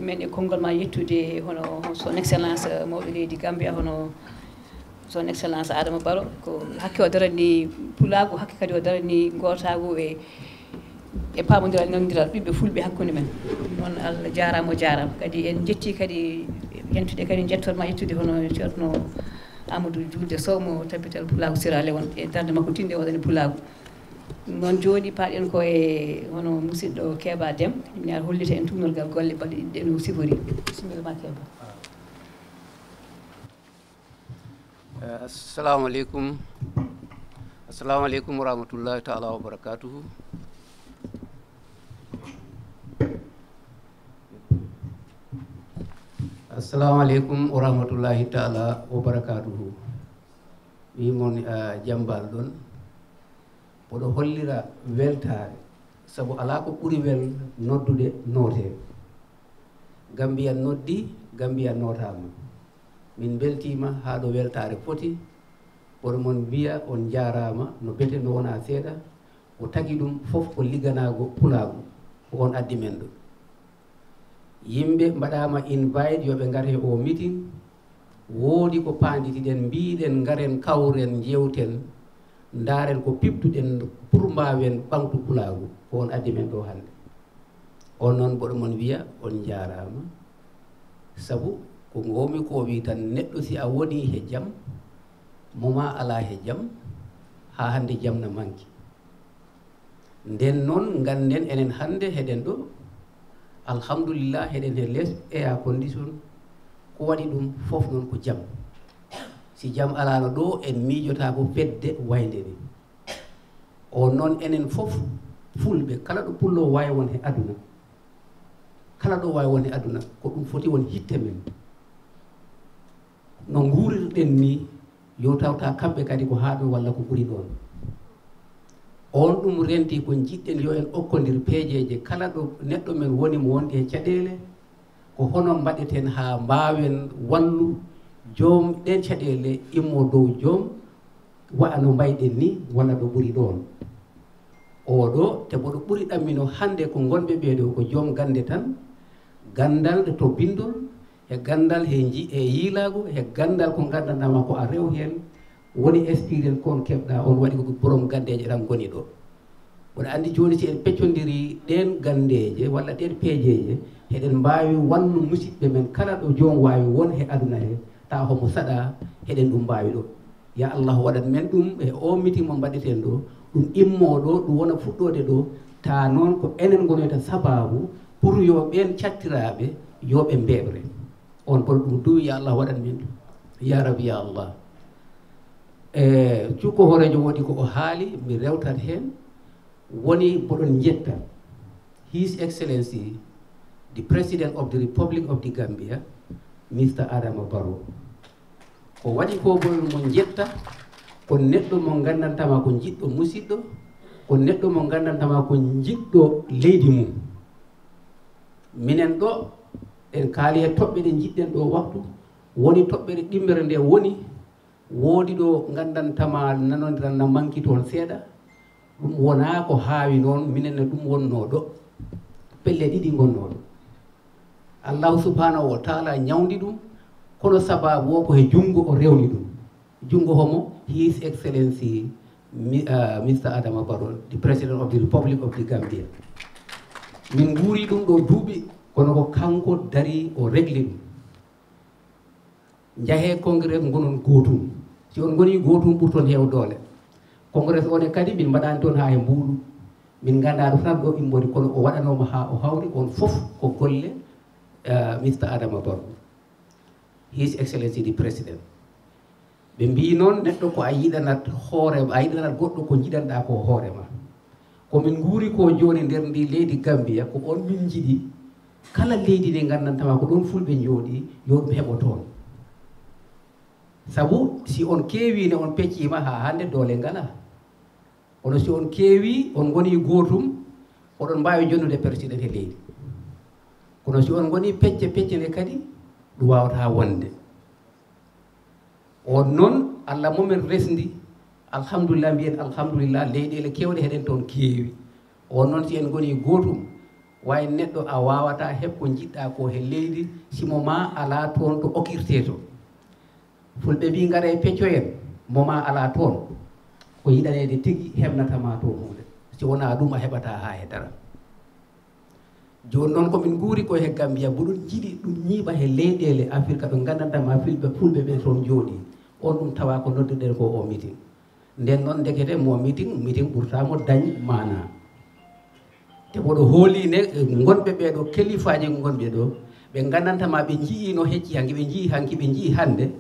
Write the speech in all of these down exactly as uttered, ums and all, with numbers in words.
Min e konngol ma yettude hono son excellence, eh, mawɗo leydi Gambia, hono son excellence Adama Barrow, ko hakke o darani pulaagu, hakke kadi o darani ngootaagu e, e paamondiral, nanondiral ɓiɓɓe fulɓe hakkunde men. Noon Allah jaaraama, o jaaraama. Kadi en njetti kadi yentude kadi njettoor ma yettude hono Ceerno Amadou Julde Sow mo Tabital Pulaagu Sierra Leone e darnde makko tinnde o waɗani pulaagu. Noon jooni paaɗen ko e hono musidɗo Keeba Dem, mi ara hollita en tuunorgal golle baɗɗe ɗiɗi ɗe no sifori. Bisimilla ma Keeba. Eh, assalamu aleykum. Assalamu aleykum wa rahmatullahi taala wa barakatuhu. Assalamu aleykum wa rahmatullahi taala wa barakatuhu. Wi mon, eh, jambal ɗon. Mboɗo hollira weltaare, sabu alaa ko ɓuri wel noddude nooteeɓe. Gambiya noddi, Gambiya nootaama. Min mbeltiima haa ɗo weltaare foti. Mboɗo mon mbiya on njaaraama no bete no wonaa seeɗa. Ko tagi ɗum fof ko ligganaago pulaagu, ko on addi men ɗo. Yimɓe mbaɗaama invite yo ɓe ngar he oo meeting. Woodi ko paanditiɗen, mbiiɗen ngaren kawren njeewten, ndaaren ko piɓtuɗen pour mbaawen ɓamtu pulaagu, ko on addi men ɗo hannde. On noon mboɗo mon wiya on njaaraama, sabu ko ngoowmi ko wi tan neɗɗo si a woni he jam, mo ma alaa he jam, haa hannde jam na manki. Nden noon ngannden enen hannde heɗen ɗo, alhamdulillah, heɗen he les air condition, ko waɗi ɗum fof noon ko jam. Si jam alaano ɗo, en miijotaako fedde waynde ni. O noon enen fof fulɓe, kala ɗo pullo waawi won he aduna, kala ɗo waawi won he aduna, ko ɗum foti won hitte men. No nguurirɗen ni, yo tawta kamɓe kadi ko haa ɗo walla ko ɓuri ɗoon. On ɗum renti ko njiɗɗen yo en okkondir peejeeje kala ɗo neɗɗo men woni mo wondi he caɗeele, ko hono mbaɗeten haa mbaawen wallu joom ɗeen caɗeele immo dow joom, wa'a no mbayɗen ni walla ɗo ɓuri ɗoon. Oɗo te mboɗo ɓuri ɗammino hannde ko ngonɓe ɓee ɗo ko joom gannde tan, ganndal to binndol, he ganndal he nji e yiilaago, he ganndal ko nganndanɗaa ma ko a rew heen, woni expérience kon keɓɗaa on waɗi ko borom ganndeeje tan ngoni ɗo. Mboɗo anndi jooni si en peccondiri ɗeen ganndeeje walla ɗeen peejeeje, heɗen mbaawi wallu musiɗɓe men kala ɗo joom waawi won he aduna he, tawa homo saɗa, heɗen ɗum mbaawi ɗo. Ya Allah waɗan men ɗum e o meeting mo mbaɗeten ɗo, ɗum immo ɗo, ɗum wona fuɗɗoode ɗo, ta noon ko enen ngonoyta sababu pour yo ɓeen cattiraaɓe yo ɓe mbeeɓre. On kono ɗum duwi, ya Allah waɗan men ɗum. Ya Rabbi, ya Allah. E cukko hooreejo woodi ko o haali, mi rewtat heen, woni mboɗon njetta His Excellency the President of the Republic of the Gambia, Mister Adama Barrow. Ko waɗi ko mboɗon mo njetta, ko neɗɗo mo nganndantama ko jiɗɗo musiɗɗo, ko neɗɗo mo nganndantama ko jiɗɗo leydi mum. Minen ɗo en kaali e toɓɓe ɗe njiɗɗen ɗo waktu, woni toɓɓere ɗimmere nde woni, woodi ɗo nganndantama nanondiral na manki toon seeɗa, ɗum wonaa ko haawi noon, minen ne ɗum wonnoo ɗo, pelle ɗiɗi ngonnoo ɗo. Allahu subhanahu wa taala ñawndi ɗum, kono sababu o ko he junngo o rewni ɗum. Junngo homo? His Excellency Mi- uh, Mister Adama Barrow, the President of the Republic of the Gambia. Min nguuri ɗum ɗo duuɓi, kono ko kanko dari o régli ɗum. Njahee congrès ngonon gootum. Si on ngoni gootum ɓurton heew doole. Congrès o ne kadi min mbaɗaani toon haa he mbuuɗu. Min nganndaa ɗo tan ɗo immori, kono o waɗanooma haa o hawri on fof ko golle uh, Mister Adama Barrow. His Excellency the President. Ɓe mbii noon neɗɗo ko a yiɗanat hoore a yiɗanat goɗɗo ko jiɗanɗaa ko hoore ma. Ko min nguuri ko jooni nder ndi leydi Gambiya ko on min njiɗi kala leydi ndi nganndantama ko ɗoon fulɓe njooɗi yo ɗum heɓo toon. Sabu si on keewi ne on pecciima haa hannde doole ngala. Kono si on keewi on ngoni gootum oɗon mbaawi jonnude président he leydi. Kono si on ngoni pecce pecce nde kadi ɗum waawata wonde. On noon Allah momin resndi. Alhamdulillah mbiyen alhamdulillah leyɗeele kewɗe heɗen toon keewi. On noon si en ngoni gootum Way neɗɗo a waawata heɓ ko njiɗɗa ko he leydi, si mo ma alaa toon to okirte to. Fulɓe mbi ngara e peccoyen, mo ma alaa toon. Ko yiɗaneede tigi heɓnata ma toon huunde. Si wonaa ɗum a heɓata haa he dara. Jooni noon ko min nguuri ko he Gambia, mboɗon njiɗi ɗum ñiiɓa he leyɗeele Afirka ɗo nganndanɗaa ma filɓe, fulɓe ɓe toon njooɗi. On ɗum tawa ko noddirɗen ko o meeting. Nden noon ndekete mo meeting, meeting ɓurta mo dañ maana. Te mboɗo hooli ne, ngonɓe ɓee ɗo, kelifaaji ngonɓe ɗo, ɓe nganndanta ma ɓe njiyino hecci hanki, ɓe njiyi hanki, ɓe njiyi hannde,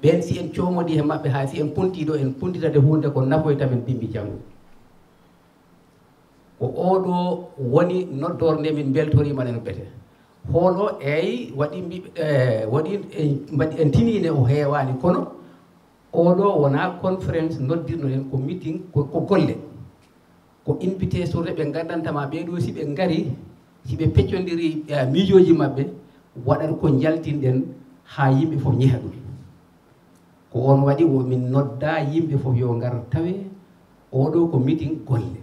ɓeen si en coomodi he maɓɓe, haa si en ponti ɗo, en pontitade huunde ko nafoyta men bimbi janngo. Ko oɗo woni noddoor nde min mbeltoriima nde no bete. Hoolo eyi waɗi mbi-, eh, waɗi en, mbaɗi en tini nde o heewaani, kono oɗo wonaa conference noddirno ɗen, ko meeting, ko, ko golle. Ko invité sorre ɓe nganndanta ma ɓee ɗo, si ɓe ngari, si ɓe peccondiri, eh, miijooji maɓɓe, waɗat ko njaltinɗen haa yimɓe fof ñeha ɗum. Ko on waɗi wo min nodda yimɓe fof yo ngar tawe oɗo ko meeting golle.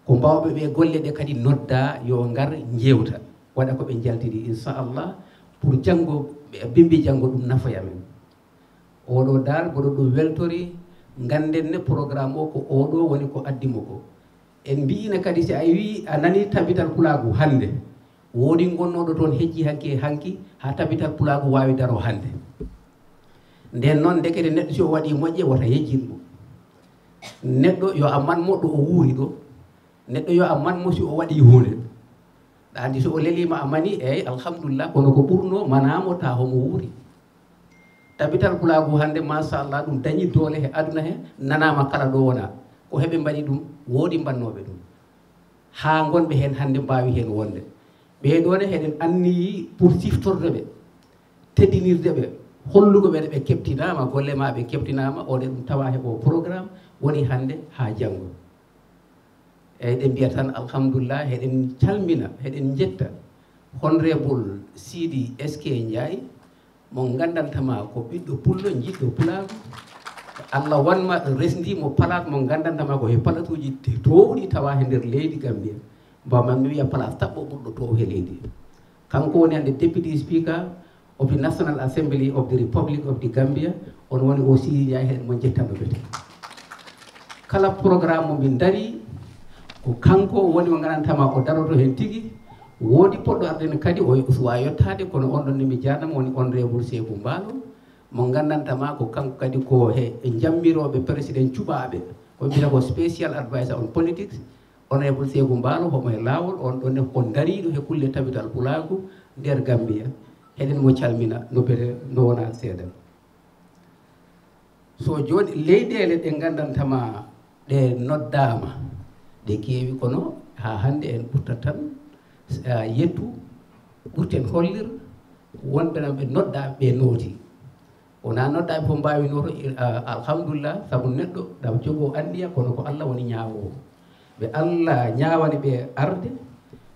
Ko mbawɓe ɓe golle ɗe kadi nodda yo ngar njeewta, waɗa ko ɓe njaltidi, inchallah, pour janngo, bimbi janngo ɗum nafoya men. Oɗo dal mboɗo ɗum weltori, ngannden ne programme o ko oɗo woni ko addi mo ko. En mbi'ina kadi si a wi a nani Tabital Pulaagu hannde, woodi ngonnooɗo toon hecci hanki e hanki haa Tabital Pulaagu waawi daro hannde. Nden noon ndekete neɗɗo si o waɗi moƴƴe wota yejjin mo. Neɗɗo yo a man mo ɗo o wuuri ɗo. Neɗɗo yo a man mo si o waɗi huunde. Ɗa anndi so o leliima a mani, eyi, alhamdulillah, kono ko ɓurno manaa mo taa homo wuuri. Tabital Pulaagu hannde, machallah, ɗum dañi doole he aduna he, nanaama kala ɗo wona. Ko heɓe mbaɗi ɗum, woodi mbannooɓe ɗum. Haa ngonɓe heen hannde mbaawi heen wonde. Ɓee ɗoo ne heɗen anniyi pour siftorde ɓe, teddinirde ɓe, hollugo ɓe ɓe keɓtinaama, golle ma ɓe keɓtinaama, o ɗe ɗum tawa he o programme woni hannde haa janngo. Eyi, ɗen mbiya tan alhamdulillah, heɗen calmina, heɗen njetta Honorable Sidi S K Ndiaye, mo nganndanta ma ko ɓiɗɗo pullo, jiɗɗo pulaagu. Allah wanma resndi mo palaat mo nganndanta ma ko he palatuuji te-, toowɗi tawa he nder leydi Gambia. Mbawman mi wiya palaat taɓɓo ɓurɗo toow he leydi. Kanko woni hannde Deputy Speaker of the National Assembly of the Republic of the Gambia. On woni o Sidi Ndiaye, heɗen mo njettanno bete. Kala programme mo min dari, ko kanko woni mo nganndanta ma o daroto heen tigi. Woodi poɗɗo arde ne kadi, o suwa yettaade, kono on ɗon ne mi jaarnama woni Honorable Seeku Mbaalo, mo nganndanta ma ko kanko kadi ko he jammirooɓe président cuɓaaɓe, ko mbiyata ko special advisor on politics. Honorable Seeku Mbaalo, homo e laawol, on ɗon ne ko dariiɗo he kulle Tabital Pulaagu nder Gambia. Heɗen mo calmina, no bete, no wona seeɗa. So jooni leyɗeele ɗe nganndanta ma ɗe noddaama, ɗe keewi, kono haa hannde en ɓurtat tan, ah, yettu, ɓurten hollir wonɓe nan ɓe noddaa, ɓe nooti. Wonaa noddaaɓe fof mbaawi nooto, ah, alhamdulillah, sabu neɗɗo ɗam jogoo anndiya, kono ko Allah woni ñaawoowo. Ɓe Allah ñaawani ɓe arde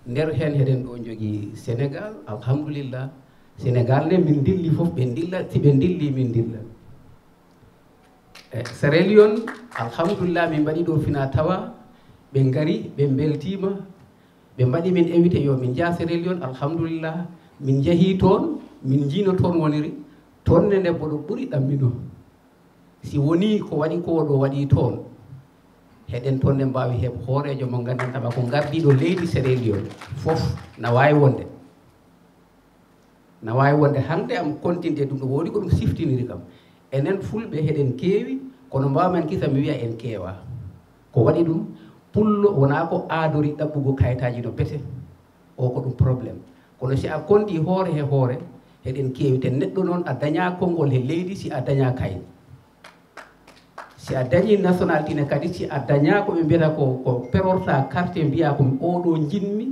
nder heen, heɗen ɗo njogii Senegal, alhamdulillah. Senegal ne min ndilli fof, ɓe ndilla, si ɓe ndilli min ndilla. E Sierra Leone, alhamdulillah, min mbaɗi ɗo fina tawa, ɓe ngari, ɓe mbeltiima, ɓe mbaɗi min invité yo min njah Sierra Leone, alhamdulillah, min njahii toon, min njiino toon woniri, toon ne nde mboɗo ɓuri ɗamminoo. Si wonii ko waɗi ko ɗo waɗi toon, heɗen toon ne mbaawi heɓ hooreejo mo nganndanta ma ko ngardiiɗo leydi Sierra Leone fof, na waawi wonde. Na waawi wonde hannde am kontinde ɗum, ɗo woodi ko ɗum siftiniri kam. Enen Fulɓe heɗen keewi, kono mbaaw men kisa mi wiya en keewa. Ko waɗi ɗum, pullo wonaa ko aadori ɗaɓɓugo kayitaaji no bete. O ko ɗum problème. Kono si a konti hoore he hoore, heɗen keewi. Te neɗɗo noon a dañaa konngol he leydi si a dañaa kayit. Si a dañii nationalité ne kadi, si a dañaa ko ɓe mbiyata ko, ko perorta carte, mbiya ko oɗo njiɗmi,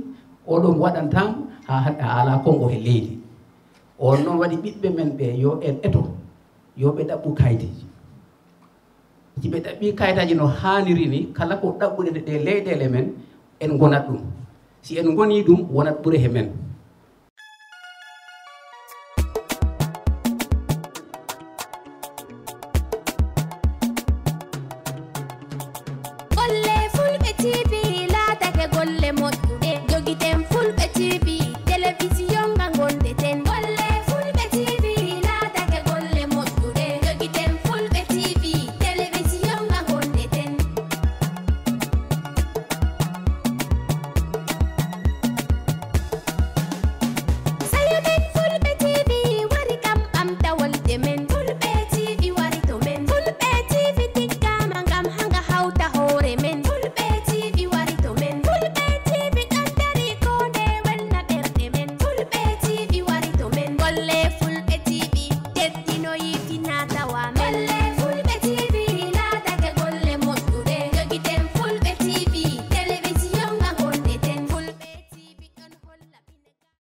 oɗo mi waɗantaamo, haa hannde a alaa konngo he leydi. On noon waɗi ɓiɓɓe men ɓe, yo en eto, yo ɓe ɗaɓɓu kayitaaji. Si ɓe ɗaɓɓii kayitaaji no haaniri ni, kala ko ɗaɓɓuɗen e ɗe leyɗeele men, en ngonat ɗum. Si en ngonii ɗum, wonat ɓure he men.